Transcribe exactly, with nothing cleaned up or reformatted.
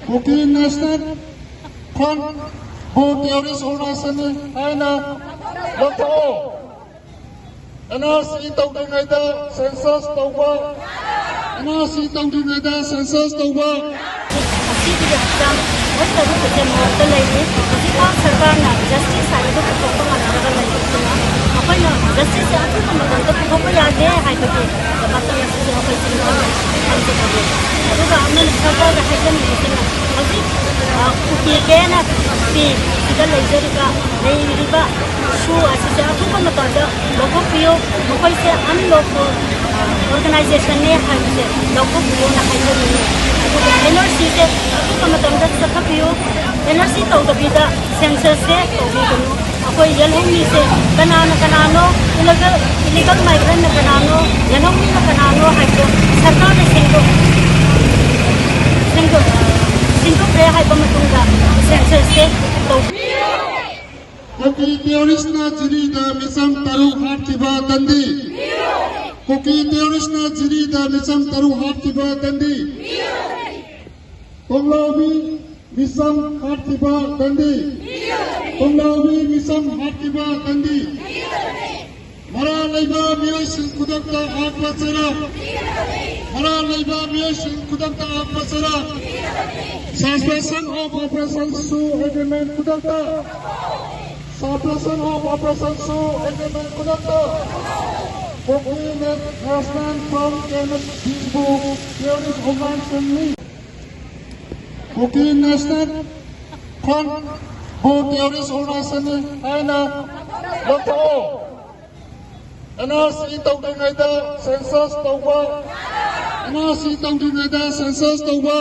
ꯀꯨꯀꯤ national front ꯕꯨ terrorist ꯑꯣꯔꯒꯅꯥꯏꯖꯦꯁꯟꯅꯤ ꯍꯥꯏꯅ ꯂꯧꯊꯣꯛꯑꯣ꯫ And R C ꯇꯧꯗ꯭ꯔꯤꯉꯩꯗ ꯁꯦꯟꯁꯁ ꯇꯧꯕ, ꯑꯦꯟ ꯑꯥꯔ ꯁꯤ ꯇꯧꯗ꯭ꯔꯤꯉꯩꯗ ꯁꯦꯟꯁꯁ ꯇꯧꯕ꯫ ꯑꯁꯤꯒꯤ ꯍꯛꯆꯥꯡ ꯃꯣꯏ ꯇꯔꯨꯛ ꯑꯁꯦ ꯃꯣꯠꯇ ꯂꯩꯔꯤ꯫ ꯍꯧꯖꯤꯛꯐꯥꯎ ꯁꯔꯀꯥꯔꯅ ꯖꯁꯇꯤꯁ ꯍꯥꯏꯕꯗꯨ ꯄꯨꯊꯣꯛꯄ ꯉꯝꯗ꯭ꯔꯒ ꯂꯩꯕꯁꯤꯅ, ꯃꯈꯣꯏꯅ ꯖꯁꯇꯤꯁꯁꯦ ꯑꯊꯨꯕ ꯃꯇꯝꯗ ꯄꯨꯊꯣꯛꯄ ꯌꯥꯗꯦ ꯍꯥꯏꯕꯒꯤ ꯗꯃꯛꯇ ꯉꯁꯤꯁꯦ ꯑꯩꯈꯣꯏ ꯆꯤꯡ ꯊꯝꯖꯕꯅꯤ꯫ ꯑꯗꯨꯒ ꯑꯃꯅ ꯁꯔꯀꯥꯔꯗ ꯍꯥꯏꯖꯅꯤꯡꯕꯁꯤꯅ, ꯍꯧꯖꯤꯛ, ꯑ, ꯀꯨꯀꯤ ꯀꯦ ꯑꯦꯟ ꯑꯦꯐ ꯄꯤ ꯁꯤꯗ ꯂꯩꯖꯔꯤꯕ, ꯂꯩꯔꯤꯕ ꯁꯨ ꯑꯁꯤꯁꯦ ꯑꯊꯨꯕ ꯃꯇꯝꯗ ꯂꯧꯊꯣꯛꯄꯤꯌꯨ꯫ ꯃꯈꯣꯏꯁꯦ ꯑꯟꯂꯣꯐꯨꯜ, ꯑ, ꯑꯣꯔꯒꯅꯥꯏꯖꯦꯁꯟꯅꯦ ꯍꯥꯏꯕꯁꯦ ꯂꯧꯊꯣꯛꯄꯤꯌꯨꯅ ꯍꯥꯏꯖꯅꯤꯡꯉꯤ꯫ ꯑꯗꯨꯒ ꯑꯦꯟ ꯑꯥꯔ ꯁꯤꯁꯦ ꯑꯊꯨꯕ ꯃꯇꯝꯗ ꯆꯠꯊꯕꯤꯌꯨ꯫ ꯑꯦꯟ ꯑꯥꯔ ꯁꯤ ꯇꯧꯗꯕꯤꯗ ꯁꯦꯟꯁꯁꯁꯦ ꯇꯧꯕꯤꯒꯅꯨ꯫ ꯑꯩꯈꯣꯏ ꯌꯦꯜꯍꯧꯃꯤꯁꯦ ꯀꯅꯥꯅ ꯀꯅꯥꯅꯣ, ꯏꯂꯤꯒꯜ, ꯏꯂꯤꯒꯜ ꯃꯥꯏꯒ꯭ꯔꯦꯟꯅ ꯀꯅꯥꯅꯣ, ꯌꯦꯜꯍꯧꯃꯤꯅ ꯀꯅꯥꯅꯣ ꯍꯥꯏꯕꯗꯣ ꯁꯔꯀꯥꯔꯅ ꯁꯦꯡꯗꯣꯛ-, ꯁꯦꯡꯗꯣꯛ-, ꯁꯦꯡꯗꯣꯛꯈ꯭ꯔꯦ ꯍꯥꯏꯕ ꯃꯇꯨꯡꯗ ꯁꯦꯟꯁꯁꯁꯦ ꯇꯧꯕꯤꯌꯨ꯫ ꯀꯨꯀꯤ ꯇꯦꯔꯣꯔꯤꯁꯅ ꯖꯤꯔꯤꯗ ꯃꯤꯆꯝ ꯇꯔꯨꯛ ꯍꯥꯠꯈꯤꯕ ꯗꯟꯗꯤ꯫ ꯀꯨꯀꯤ ꯇꯦꯔꯣꯔꯤꯁꯅ ꯖꯤꯔꯤꯗ ꯃꯤꯆꯝ ꯇꯔꯨꯛ ꯍꯥꯠꯈꯤꯕ ꯗꯟꯗꯤ꯫ ꯀꯣꯡꯂꯥꯎꯕꯤ ꯃꯤꯆꯝ ꯍꯥꯠꯈꯤꯕ ꯗꯟꯗꯤ꯫ ꯀꯣꯡꯂꯥꯎꯕꯤ ꯃꯤꯆꯝ ꯍꯥꯠꯈꯤꯕ ꯗꯟꯗꯤ꯫ ꯃꯔꯥꯜ ꯂꯩꯕ ꯃꯤꯑꯣꯏꯁꯤꯡ ꯈꯨꯗꯛꯇ ꯍꯥꯠꯄ ꯆꯩꯔꯥꯛ꯫ ꯃꯔꯥꯜ ꯂꯩꯕ ꯃꯤꯑꯣꯏꯁꯤꯡ ꯈꯨꯗꯛꯇ ꯍꯥꯠꯄ ꯆꯩꯔꯥꯛ꯫ Suspension of Operation SoO Agreement ꯈꯨꯗꯛꯇ꯫ Suspension of Operation SoO Agreement ꯈꯨꯗꯛꯇ꯫ ꯀꯨꯀꯤ ꯅꯦꯁꯅꯦꯜ ꯐ꯭ꯔꯟꯠ ꯀꯦꯟꯗ꯭ꯔꯕꯨ ꯇꯦꯔꯣꯔꯤꯁ ꯑꯣꯔꯒꯅꯥꯏꯖꯦꯁꯟꯅꯤ꯫ ꯀꯨꯀꯤ ꯅꯦꯁꯅꯦꯜ ꯐ꯭ꯔꯟꯠꯕꯨ ꯇꯦꯔꯣꯔꯤꯁ ꯑꯣꯔꯒꯅꯥꯏꯖꯦꯁꯟꯅꯤ ꯍꯥꯏꯅ ꯂꯧꯊꯣꯛꯑꯣ꯫ ꯑꯦꯟ ꯑꯥꯔ ꯁꯤ ꯇꯧꯗ꯭ꯔꯤꯉꯩꯗ ꯁꯦꯟꯁꯁ ꯇꯧꯕ, ꯑꯦꯟ ꯑꯥꯔ ꯁꯤ ꯇꯧꯗ꯭ꯔꯤꯉꯩꯗ ꯁꯦꯟꯁꯁ ꯇꯧꯕ꯫